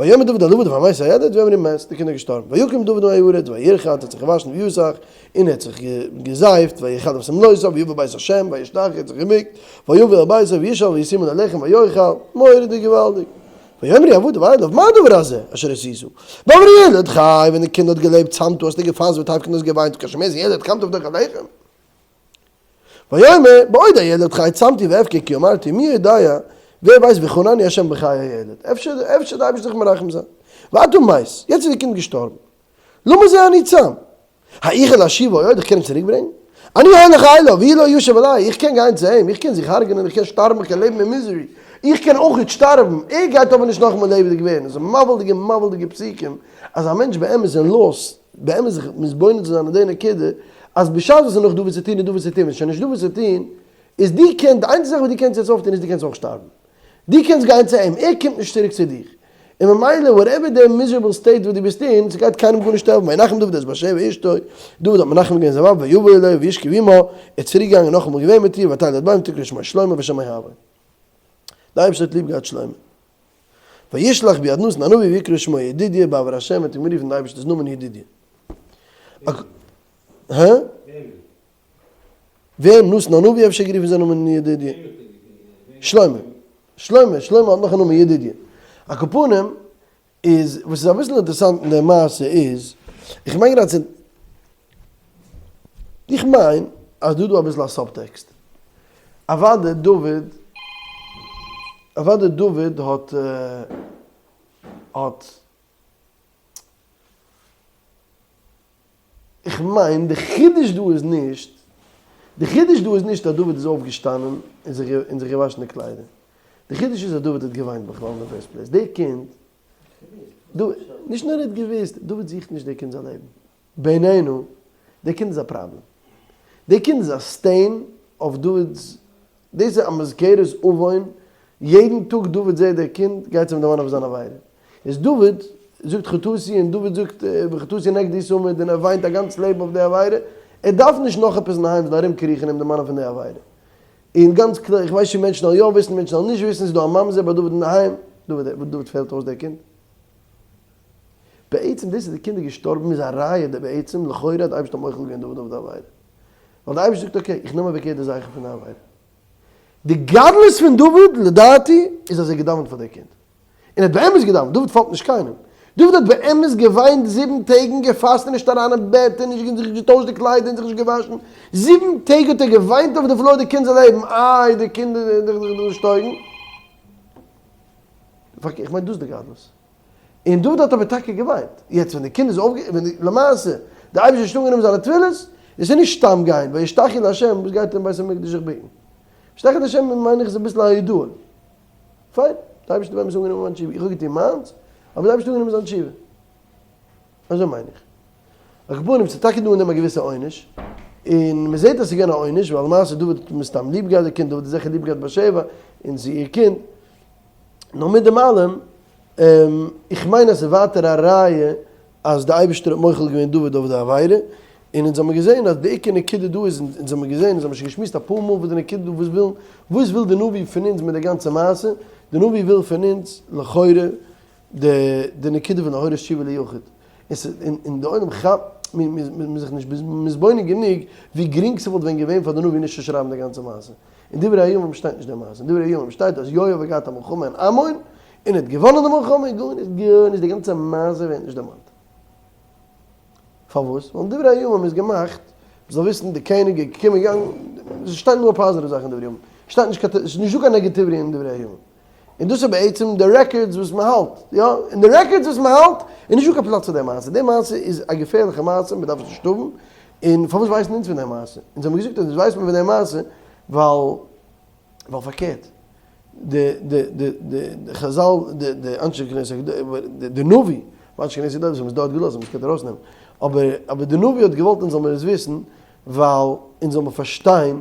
ויאמר דוד אל עבדיו המת הילד, ויאמרו מת, די קינד איז געשטארבן. ויקום דוד מהארץ, וירחץ, האט זיך געוואשן ויסך, און ער האט זיך געזייפט, ויכלף שמלותיו, ויבא בית השם, וישתחו, האט זיך געבוקט, ויבא אל ביתו, וישאל, וישימו לו לחם, ויאכל, מורא'דיג געוואלדיג. ויאמרו עבדיו אליו, מה הדבר הזה אשר עשית? בעבור הילד חי, ווען די קינד האט געלעבט, צמת, האסטו געפאסט, ותבכה און האסט געוויינט, וכאשר מת הילד קמת ותאכל לחם. ויאמר, בעוד הילד חי צמתי ואבכה כי אמרתי, מי יודע, ווער ווייסט ויחנני ה' בחיי הילד, אפשר אפשר די אייבערשטער זיך מרחם זיין. ועתה מת, יעצט איז די קינד געשטארבן. למה זה אני צם? האוכל להשיבו עוד, איך קען אים צוריק ברענגען? אני הולך אליו, והוא לא ישוב אלי, איך קען גיין צו אים, איך קען זיך הרג'נען, איך קען שטארבן, איך קען לעבן אין misery, איך קען אויכעט שטארבן, ער גייט אבער נישט נאכאמאל לעבעדיג ווערן, עס איז מבהיל'דיגע מבהיל'דיגע פסוקים, אז א מענטש באמת איז lost, באמת זיך מתבונן צו זיין אין די נקודה, אז בשעת וואס איז נאך דא וואס צו טון איז דא וואס צו טון, ווען עס איז שוין נישט דא וואס צו טון, איז דו קענסט, די איינציגע זאך וואס דו קענסט יעצט אויפטון איז דו קענסט אויך שטארבן. דו קענסט גיין צו אים, ער קומט נישט צוריק צו דיך. און ממילא whatever די miserable state וואס דו ביסט אין, ס'גייט קיינעם גארנישט העלפן, וינחם דוד את בת שבע אשתו, דוד האט מנחם געווען זיין ווייב ויבא אליה וישכב עמה, ער איז צוריק געגאנגען און נאכאמאל געווען מיט איר, ותלד בן ותקרא שמו שלמה והשם אהבו. די אייבערשטער האט ליב געהאט שלמה. וישלח ביד נתן הנביא ויקרא שמו ידידיה בעבור השם האט אים גערופן די אייבערשטער'ס נאמען ידידיה. הא? ווער? נתן הנביא אפשר גערופן זיין נאמען ידידיה? שלמה. שלמה, שלמה האט נאך א נאמען ידידיה. על כל פנים, איז וואס איז אביסל אינטערעסאנט אין די מעשה איז, איך מיין גראדע צו, איך מיין אז דא איז דא אביסל א subtext. אוודאי דוד, אוודאי דוד האט האט. איך מיין די חידוש דא איז נישט, די חידוש דא איז נישט אז דוד איז אויפגעשטאנען און זיך און זיך געוואשן די קליידער, די חידוש איז אז דוד האט געוויינט בכלל אין די first place, די קינד, נישט נאר ער האט געוואוסט, דוד זוכט נישט די קינד זאל לעבן, בינינו, די קינד איז א פראבלעם, די קינד איז א stain אויף דוד'ס, דאס איז א מזכרת עוון, יעדן טאג דוד זעט די קינד גייט זיך אים דערמאנען אויף זיין עבירה, איז דוד זאגט חטאתי און דוד זאגט וחטאתי נגדי תמיד און ער וויינט א גאנץ לעבן אויף די עבירה, ער דארף נישט נאך עפעס אינדערהיים זאל ארום קריכן אים דערמאנען פון די עבירה. און גאנץ קלאר, איך ווייס שוין מענטשן זאלן יא וויסן מענטשן זאלן נישט וויסן, ס'איז דא א ממזר ביי דוד אינדערהיים, דוד דוד פעלט אויס דער קינד. בעצם דאס אז די קינד איז געשטארבן איז א ראיה די בעצם לכאורה האט די אייבערשטער מוחל געווען דוד אויף די עבירה. ווייל די אייבערשטער זאגט okay איך נעם אוועק יעדע זכר פון די עבירה. די גדלות פון דוד לדעתי איז אז ער האט געדאווענט פאר די קינד. און ער האט באמת געדאווענט, דוד פאלגט נישט קיינעם. דוד האט באמת געוויינט זיבן טעג און געפאסט און נישט אריין אין בעט און נישט זיך געטוישט די קליידער און זיך נישט געוואשן. זיבן טעג האט ער געוויינט אויף די floor די קינד זאל לעבן, איי די קינד איז נישט טויגן. איך מיין דאס איז די גדלות. און דוד האט אבער טאקע געוויינט. יעצט ווען די קינד איז אויפגע ווען די למעשה די אייבערשטער האט נישט אנגענומען זיינע תפילות, איז עס נישט סתם גיין, וישתחו לה', וואס גייט ער אין בית המקדש זיך בוקן? וישתחו לה' מיין איך איז אביסל א הודאה. פיין, די אייבערשטער האט באמת אנגענומען מיין תשובה, איך האב געטון מיינס, אבער די אייבערשטער האט אנגענומען זיין תשובה. אזוי מיין איך. על כל פנים, ס'איז טאקע דא אין דעם א געוויסע עונש, און מ'זעט אז ס'איז געווען א עונש, ווייל למעשה דוד האט מסתם ליב געהאט די קינד, דוד האט זיכער ליב געהאט בת שבע, און ס'איז איר קינד. נאר מיט דעם אלעם, איך מיין אז ס'איז ווייטער א ראיה אז די אייבערשטער האט מוחל געווען דוד אויף די עבירה, און אונז האמיר געזען אז די עיקר נקודה דא איז, אונז האמיר געזען, אונז האמיר שוין געשמועסט אפאר מאל וואס די נקודה דא, וואס וויל, וואס וויל די נביא פון אונז מיט די גאנצע מעשה, די נביא וויל פון אונז לכאורה די די נקודה פון להורות תשובה ליחיד, און ס'איז, און די עולם כאפט, מ'איז זיך נישט מתבונן גענוג ווי גרינג ס'וואלט ווען געווען פאר די נביא נישט צו שרייבן די גאנצע מעשה. אין דברי הימים שטייט נישט די מעשה, אין דברי הימים שטייט אז יואב האט געהאט א מלחמה אין עמון, און ער האט געוואנען די מלחמה, גארנישט גארנישט, די גאנצע מעשה ווערט נישט דערמאנט. פארוואס? ווייל אין דברי הימים איז געמאכט מ'זאל וויסן די קעניג איז געקומען געגאנגען, עס שטייט נאר פאזיטיוו זאכן אין דברי הימים, שטייט נישט קיין, עס איז נישטא קיין negativity אין דברי הימים. און דאס איז בעצם די records וואס מען האלט, יא, אין די records וואס מען האלט איז נישטא קיין פלאץ פאר די מעשה, די מעשה איז א געפערליכע מעשה, מען דארף עס נישט האבן, און פארוואס ווייסן אונז פון די מעשה? אונז האבן געזאגט אז אונז ווייסן פון די מעשה ווייל ווייל פארקערט, די די די די חזל די די אנשי כנסת די נביא, אנשי כנסת הגדולה האבן עס דארט געלאזט, זיי האבן עס געקענט ארויסנעמען, אבער אבער די נביא האט געוואלט אונז זאל מיר עס וויסן ווייל אונז זאל מיר פארשטיין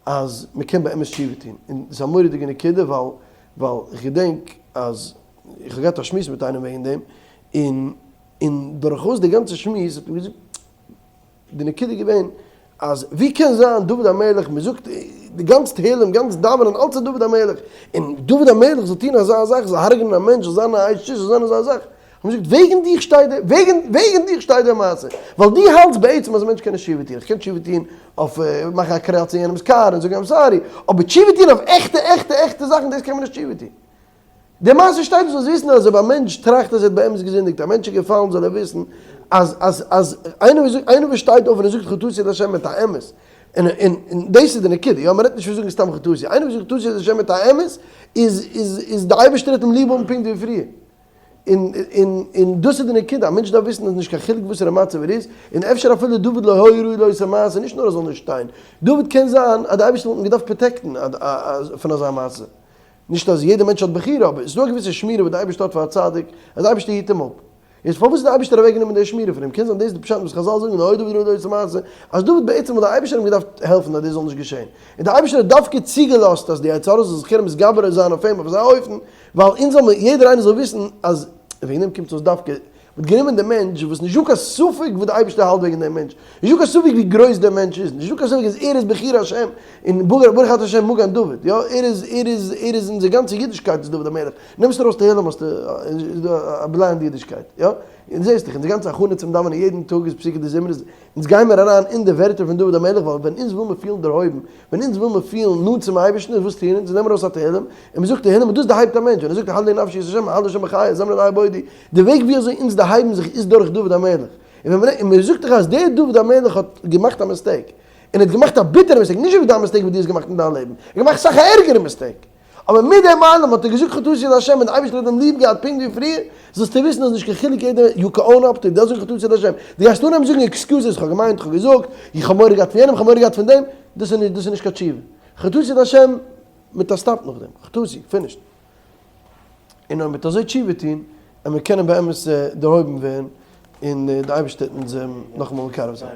אז מען קען באמת תשובה טון, און ס'איז א מורא'דיגע נקודה ווייל ווייל איך געדענק אז איך האב געהאט א שמועס מיט איינעם וועגן דעם, און און דורכאויס די גאנצע שמועס האט ער געזאגט, די נקודה איז געווען אז ווי קען זיין דוד המלך, מען זאגט די גאנץ תהלים, גאנץ דאווענען, אלץ איז דוד המלך, און דוד המלך זאל טון אזא זאך, זאל הרג'נען א מענטש, זאל זיין א אשת איש, זאל זיין אזא זאך, האט מען געזאגט, וועגן דיך שטייט די, וועגן, וועגן דיך שטייט די מעשה, ווייל דו האלטסט בעצם אז א מענטש קען נישט תשובה טון, איך קען תשובה טון אויף מאכן א קראץ אין יענעמ'ס קאר און זאגן I'm sorry, אבער תשובה טון אויף עכטע עכטע עכטע זאכן דאס קען מען נישט תשובה טון. די מעשה שטייט דו זאלסט וויסן אז אויב א מענטש טראכט אז ער האט באמת געזינדיגט, א מענטש איז געפאלן זאל ער וויסן אז אז אז איינער וואס זאגט איינער וואס שטייט אויף און ער זאגט חטאתי לה' מיט א אמת, און און און דאס איז די נקודה, יא מען רעדט נישט פון זאגן סתם חטאתי, איינער וואס זאגט חטאתי לה' מיט א אמת איז איז איז די אייבערשטער וועט אים ליב האבן פונקט ווי פריער. און און און דאס איז די נקודה, א מענטש דארף וויסן אז נישט קיין חילוק וואסערע מצב ער איז, און אפשר אפילו דוד לא היה ראוי לאותו מעשה, נישט נאר ער זאל נישט שטיין, דוד קען זיין אז די אייבערשטער וואלט אים געדארפט protect ן פון אזא מעשה, נישט אז יעדער מענטש האט בחירה, אבער עס איז דא א געוויסע שמירה וואס די אייבערשטער האט פאר א צדיק, אז די אייבערשטער היט אים אפ. איז פארוואס האט די אייבערשטער אוועק גענומען די שמירה פון אים? קען זיין דאס איז די פשט וואס חזל זאגן לא היה דוד ראוי לאותו מעשה, אז דוד בעצם וואלט די אייבערשטער אים געדארפט העלפן אז דאס זאל נישט געשען, און די אייבערשטער האט דווקא צוגעלאזט אז די יצר הרע זאל זיך קענען מתגבר זיין אויף אים אויף אזא אופן, ווייל אונז זאל מען, יעדער איינער זאל וויסן אז וועגן דעם קומט אויס דווקא, מ'האט גענומען דעם מענטש וואס נישט דא קיין ספק וואס די אייבערשטער האלט וועגן דעם מענטש, נישט דא קיין ספק ווי גרויס דער מענטש איז, נישט דא קיין ספק אז ער איז בחיר השם, און ברוך אתה השם מגן דוד, יא, ער איז, ער איז, ער איז אונזער גאנצע אידישקייט איז דוד המלך, נעמסט ארויס תהלים האסטו, איז דא א בליינד אידישקייט, יא, און זעסט דאך, אונזער גאנצע הכנה צום דאווענען יעדן טאג איז פסוקי דזמרה, אונז גיימער אריין אין די ווערטער פון דוד המלך, ווייל ווען אונז וויל מיר פילן דערהויבן, ווען אונז וויל מיר פילן נאנט צום אייבערשטן, איז וואס טוען אונז? אונז נעמען ארויס א תהלים, און מען זאגט תהלים, און דאס דערהייבט א מענטש, ווען ער זאגט אהללי נפשי את ה', אהלל ה' בחיי, אזמרה אלי בעודי, די וועג ווי אזוי אונז דערהייבן זיך איז דורך דוד המלך, און ווען מען און מען זאגט דיך אז דער דוד המלך האט געמאכט א mistake, און ער האט געמאכט א ביטערע mistake, נישט ווי דיין mistake וואס דו האסט געמאכט אין דיין לעבן, ער האט געמאכט אסאך א ערגערע mistake, אבער מיט דעם אלעם האט ער געזאגט חטאתי לה' און דער אייבערשטער האט אים ליב געהאט פונקט ווי פריער, זאלסטו וויסן אז נישט קיין חילוק יעדער you can own up to דו זאגן חטאתי לה', דו גייסט אנהייבן זאגן excuses, איך האב געמיינט, איך האב געזאגט, איך האב מורא געהאט פון יענעם, איך האב מורא געהאט פון דעם, דאס איז דאס איז נישט קיין תשובה. חטאתי לה' מיט א stop נאכדעם, חטאתי, finished. און אויב מ'וועט אזוי תשובה טון, וועט מען קענען באמת דערהויבן ווערן, און די אייבערשטער וועט אונז נאכאמאל מקרב זיין.